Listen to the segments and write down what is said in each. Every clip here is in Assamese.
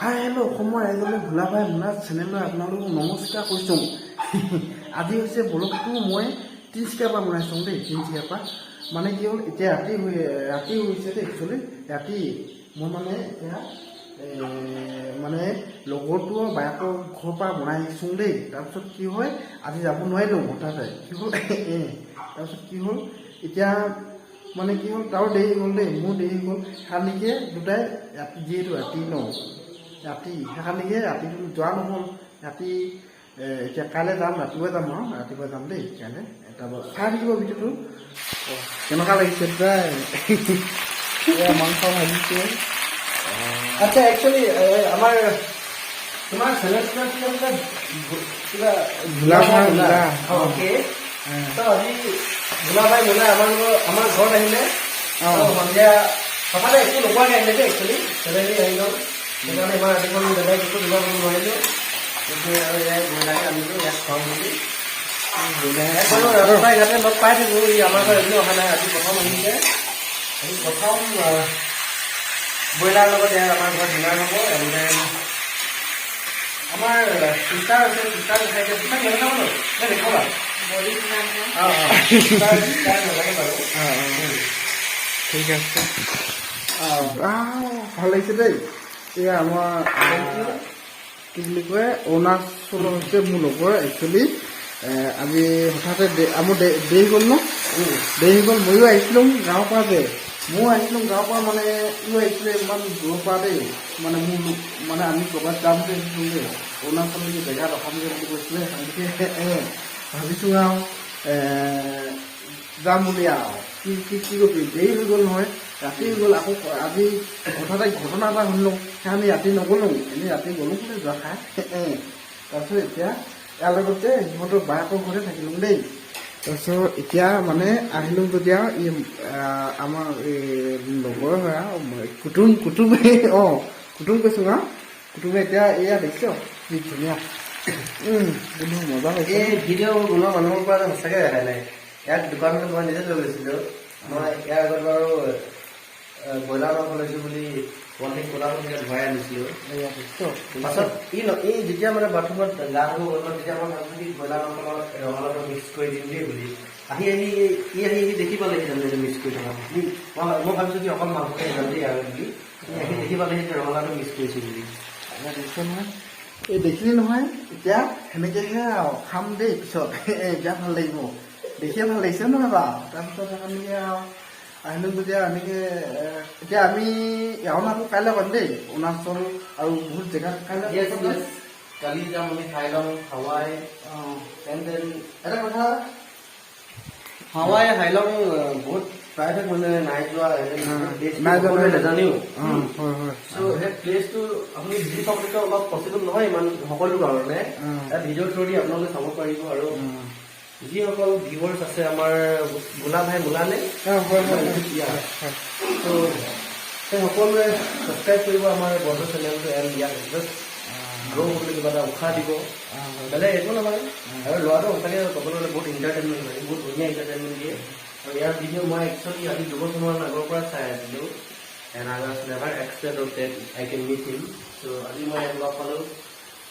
হাই হেল্ল', অসমৰ ৰাইজলৈ ভোলাভাই মোনা চেনেললৈ আপোনালোকক নমস্কাৰ কৈছোঁ। আজি হৈছে ব্লগটো মই তিনিচুকীয়াৰ পৰা বনাইছোঁ দেই। তিনিচুকীয়াৰ পৰা মানে কি হ'ল, এতিয়া ৰাতি হৈছে দেই। একচুৱেলি ৰাতি মই মানে এতিয়া মানে লগৰটোৰ বায়েকৰ ঘৰৰ পৰা বনাই আহিছোঁ দেই। তাৰপিছত কি হয়, আজি যাব নোৱাৰিলোঁ হঠাতে। কি হ'ল, তাৰপিছত কি হ'ল, এতিয়া মানে কি হ'ল, তাৰো দেৰি হ'ল দেই, মোৰ দেৰি হ'ল। সেইকাৰণে দুটাই ৰাতি, যিহেতু ৰাতি ন ৰাতি, সেইকাৰণে ৰাতিটো যোৱা নহ'ল। ৰাতি এতিয়া কাইলৈ যাম, ৰাতিপুৱা যাম আৰু ৰাতিপুৱা যাম দেই কাইলৈ। তাৰপৰা চাই থাকিব ভিডিঅ'টো কেনেকুৱা লাগিছে। প্ৰায় এয়া মাংস ভাজিছে। আচ্ছা, একচুৱেলি আমাৰ তোমাৰ চেনেলটোৰ কিবা কিবা ভোলা ভাই মোলা। অ'কে, তো আজি ভোলা ভাই মোলা আমাৰ লগত আমাৰ ঘৰত আহিলে। তো সন্ধিয়া হঠাতে একো নোকোৱাকৈ আহিলে দেই। একচুৱেলি চেনেলি আহি গ'ল, সেইকাৰণে ইমান ৰাতিপুৱা বেলেগ একো যোগাৰ কৰিব নোৱাৰিলোঁ। গতিকে আৰু ইয়াই ব্ৰইলাৰকে আনিলোঁ ইয়াক খুৱাম বুলি। ইয়াক বাৰু ৰাস্তাই ঘাটে লগ পাই থাকোঁ, ই আমাৰ ঘৰত এদিনো অহা নাই। আজি প্ৰথম আহিছে। আজি প্ৰথম ব্ৰইলাৰ লগত ইয়াৰ আমাৰ ঘৰত ডিনাৰ হ'ব। এণ্ড then আমাৰ চিষ্টাৰ আছে, চিষ্টাৰ দেখাইছে। চিষ্টাৰ নেদেখাব ন নে দেখাবা? অঁ, চিষ্টাৰ নালাগে বাৰু। অঁ, ঠিক আছে। ভাল লাগিছে দেই। এয়া আমাৰ কি বুলি কয়, অৰুণাচলৰ হৈছে মোৰ লগৰ। একচুৱেলি আজি হঠাতে আমাৰ দেৰি হ'ল ন, দেৰি হৈ গ'ল। ময়ো আহিছিলোঁ গাঁৱৰ পৰা যে, ময়ো আহিছিলোঁ গাঁৱৰ পৰা, মানে ইও আহিছিলে ইমান দূৰৰ পৰা দেই। মানে মোৰ মানে আমি ক'ৰবাত যাম বুলি আহিছিলোঁ দেই, অৰুণাচল নেকি জেগা দেখামগৈ বুলি কৈছিলে। সেইকাৰণে ভাবিছোঁ আৰু যাম বুলি। আৰু কি কি কি কৰিবি, দেৰি হৈ গ'ল নহয়, ৰাতি হৈ গ'ল। আকৌ আজি হঠাতে ঘটনা এটা শুনিলোঁ, সেইকাৰণে ৰাতি নগ'লোঁ। এনেই ৰাতি গ'লোঁ বোলে যোৱা খাই। তাৰপিছত এতিয়া ইয়াৰ লগতে সিহঁতৰ বায়েকৰ ঘৰতে থাকিলোঁ দেই। তাৰপিছত এতিয়া মানে আহিলোঁ যেতিয়া ই আমাৰ এই লগৰ হয় আৰু মই কুটুম কুটুম, অঁ, কুটুম কৈছোঁ আৰু কুটুমে এতিয়া এয়া দেখিছ কি ধুনীয়া গোন্ধ মজা হৈছে। এই ভিডিঅ' বনোৱা মানুহৰ পৰা সঁচাকৈ ৰেহাই নাই। ইয়াক দোকানখন মই নিজে লৈ গৈছিলোঁ। মই ইয়াৰ আগত বাৰু ব্ৰইলাৰ মাংস লৈছোঁ বুলি পলিথিন ক'লাখন ইয়াত ভৰাই আনিছিলোঁ। এয়া দেখিছ। পাছত ই যেতিয়া মানে বাথৰুমত গা ধুব গ'ল ন, তেতিয়া মই ভাবিছোঁ কি ব্ৰইলাৰ মাংসৰ লগত ৰঙালাওটো মিক্স কৰি দিম দেই বুলি। আহি আহি ই আহি আহি দেখি পালেহি তাৰমানে মিক্স কৰি থকা। মই ভাবিছোঁ কি অকল মাংসকে যাম দেই আৰু বুলি। ই আহি দেখি পালেহি যে ৰঙালাওটো মিক্স কৰিছোঁ বুলি। এয়া দেখিছ নহয়, এই দেখিলি নহয়। এতিয়া সেনেকেহে আৰু খাম দেই পিছত। এতিয়া ভাল লাগিব, দেখিয়ে ভাল লাগিছে নহয় বাৰু। তাৰপিছত আমি আৰু আহিলোঁ যেতিয়া এনেকে এতিয়া আমি অৰুণাচল কাইলৈ পাম দেই, অৰুণাচল আৰু বহুত জেগা কাইলৈ। য়েছ, কালি যাম আমি হাইলং, হাৱাই। এণ্ড then এটা কথা, হাৱাই, হাইলং বহুত প্ৰায়ভাগ মানুহে নাই যোৱা। নাই যোৱা, নাই যোৱা। নাজানিও। অঁ, হয় হয়। চ' সেই প্লেচটো আপুনি ভিজিট চাবলৈতো অলপ পচিবল নহয় ইমান সকলো কাৰণে। ইয়াত ভিডিঅ' থ্ৰু দি আপোনালোকে চাব পাৰিব। আৰু যিসকল ভিউৱাৰ্ছ আছে আমাৰ ভোলা ভাই মোলা নে অঁ, হয় হয় হয়। ত' সেই সকলোৱে ছাবস্ক্ৰাইব কৰিব আমাৰ বন্ধু চেনেলটো এণ্ড ইয়াক জাষ্ট গ্ৰ' হ'বলৈ কিবা এটা উৎসাহ দিব। বেলেগ একো নহয়। আৰু ল'ৰাটো সঁচাকৈ ক'বলৈ গ'লে বহুত এণ্টাৰটেইনমেণ্ট হয়, বহুত ধুনীয়া এণ্টাৰটেইনমেণ্ট দিয়ে। আৰু ইয়াৰ ভিডিঅ' মই একচুৱেলি আজি 2 বছৰমান আগৰ পৰা চাই আছিলোঁ and I was never expect of that I can meet him. So আজি মই ইয়াক লগ পালোঁ,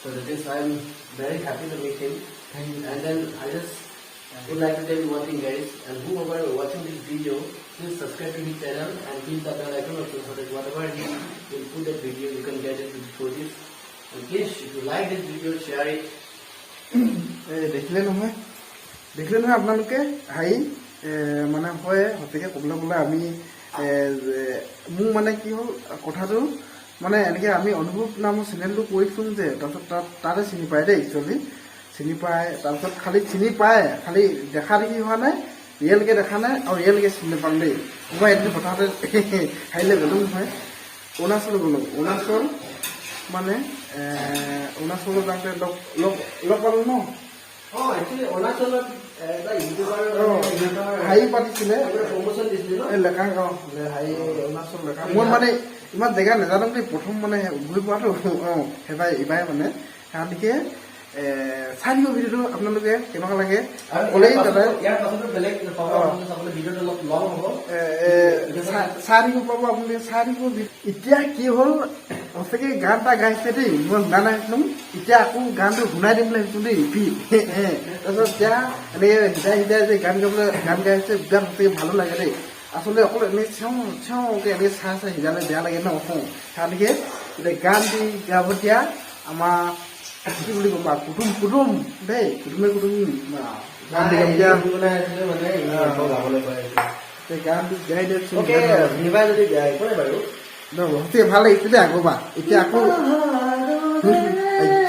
so that is, I am very happy to meet him. Thank you. And then I just would like to tell you one thing, guys, and whoever watching this video, please subscribe to his channel and hit the bell icon also so that whatever he will put that video, you can get it before this. And please, if you like this video, share it. এই দেখিলে নহয়, দেখিলে নহয় আপোনালোকে হেৰি মানে হয়, সঁচাকৈ ক'বলৈ গ'লে আমি মোৰ মানে কি হ'ল কথাটো, মানে এনেকৈ আমি অনুভৱ নামৰ চেনেলটো কৰিছোঁ যে, তাৰপিছত তাত তাতে চিনি পায় দেই। একচুৱেলি চিনি পায়, তাৰপিছত খালি চিনি পায়, খালি দেখা দেখি হোৱা নাই, ৰিয়েলকৈ দেখা নাই আৰু ৰিয়েলকৈ চিনি নাপাম দেই। মই এদিন হঠাতে হেৰিলৈ গ'লোঁ নহয়, অৰুণাচল গ'লোঁ। অৰুণাচল মানে অৰুণাচলত যাওঁতে লগ লগ লগ পালোঁ ন। Oh, actually, অৰুণাচলত এটা ইউটিউবাৰ হেৰি পাতিছিলে। প্ৰমোচন দিছিলে ন। এই লেখা, অঁ, হেৰি অৰুণাচল লেখা। মই মানে ইমান জেগা নাজানো দেই, প্ৰথম মানে ঘূৰি পোৱাটো। অঁ, সেইবাৰ এইবাৰ মানে সেইকাৰণে চাই দিব ভিডিঅ'টো আপোনালোকে কেনেকুৱা লাগে। আৰু ক'লেই ইয়াৰ দাদাই ইয়াৰ পাছতো বেলেগ পাব আপোনালোকে চাবলৈ, ভিডিঅ'টো অলপ লং হ'ব। চাই থাকিব পাব আপোনালোকে, চাই থাকিব। এতিয়া কি হ'ল। সঁচাকে গান এটা গাইছে দেই, মই শুনা নাছিলো। এতিয়া আকৌ গানটো শুনাই দিম বুলি ভাবিছো দেই ৰিপিট। তাৰপিছত এতিয়া এনেকে সিদাই সিদাই যে গান গাবলৈ গান গাইছে, বিৰাট সঁচাকে ভালো লাগে দেই। আচলতে অকল এনেই চেওঁ চেওঁকে এনেই চাই চাই সিজালে বেয়া লাগে ন। সেইকাৰণে এতিয়া গান দি গাব দিয়া আমাৰ কি বুলি ক'ম আৰু, কুটুম কুটুম দেই, কুটুমে কুটুম গান দি গাম দিয়া। গুণগুণাই আছিলে, মানে এনেই আকৌ গাবলৈ কৈ আছিলে। এতিয়া গানটো গাই দিয়কচোন। অ'কে, শুনিবাই যদি বেয়া একো নাই বাৰু। ন, সঁচাকে ভাল লাগিছে দেই। আকৌ বা এতিয়া আকৌ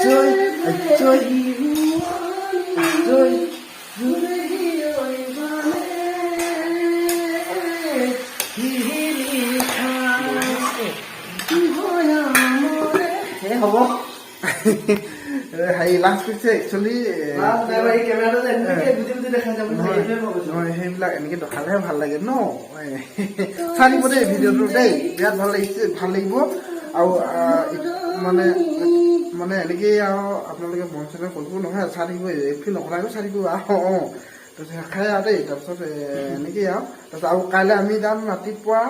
জয় জয় জয়। সেই হ'ব। হেৰি লাজ কৰিছে একচুৱেলি। কেমেৰাটো যে এনেকে গুজি গুজি দেখাই যাব। নহয়। সেইটোৱে মই কৈছো। নহয়, সেইবিলাক এনেকে দেখালেহে ভাল লাগে ন। চাই দিব দেই ভিডিঅ'টো দেই, বিৰাট ভাল লাগিছে, ভাল লাগিব। আৰু মানে মানে এনেকেই আৰু আপোনালোকে মন চনে কৰিব নহয়, চাই থাকিব, এইখিনি নকৰাকৈ চাই থাকিব আৰু। তাৰপিছত খাই আৰু দেই। তাৰপিছত এনেকেই আৰু তাৰপিছত আৰু কাইলৈ আমি যাম ৰাতিপুৱা,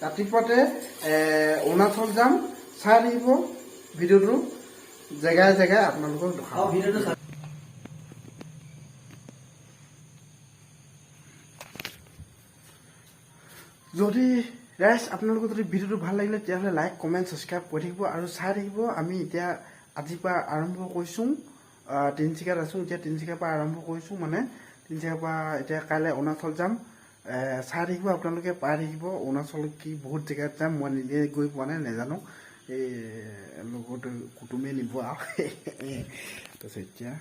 ৰাতিপুৱাতে অৰুণাচল যাম। চাই থাকিব ভিডিঅ'টো, জেগাই জেগাই আপোনালোকক দেখাম। ভিডিঅ'টো চাই যদি ৰাইজ আপোনালোকৰ যদি ভিডিঅ'টো ভাল লাগিলে, তেতিয়াহ'লে লাইক, কমেণ্ট, ছাবস্ক্ৰাইব কৰি থাকিব আৰু চাই থাকিব। আমি এতিয়া আজিৰ পৰা আৰম্ভ কৰিছোঁ, তিনিচুকীয়াত আছোঁ এতিয়া। তিনিচুকীয়াৰ পৰা আৰম্ভ কৰিছোঁ, মানে তিনিচুকীয়াৰ পৰা এতিয়া কাইলৈ অৰুণাচল যাম। চাই থাকিব আপোনালোকে, পাই থাকিব অৰুণাচল কি বহুত জেগাত যাম। মই নিজে গৈ পোৱা নাই, নাজানো, এই লগত কুটুমে নিব আৰু। তাৰপিছত এতিয়া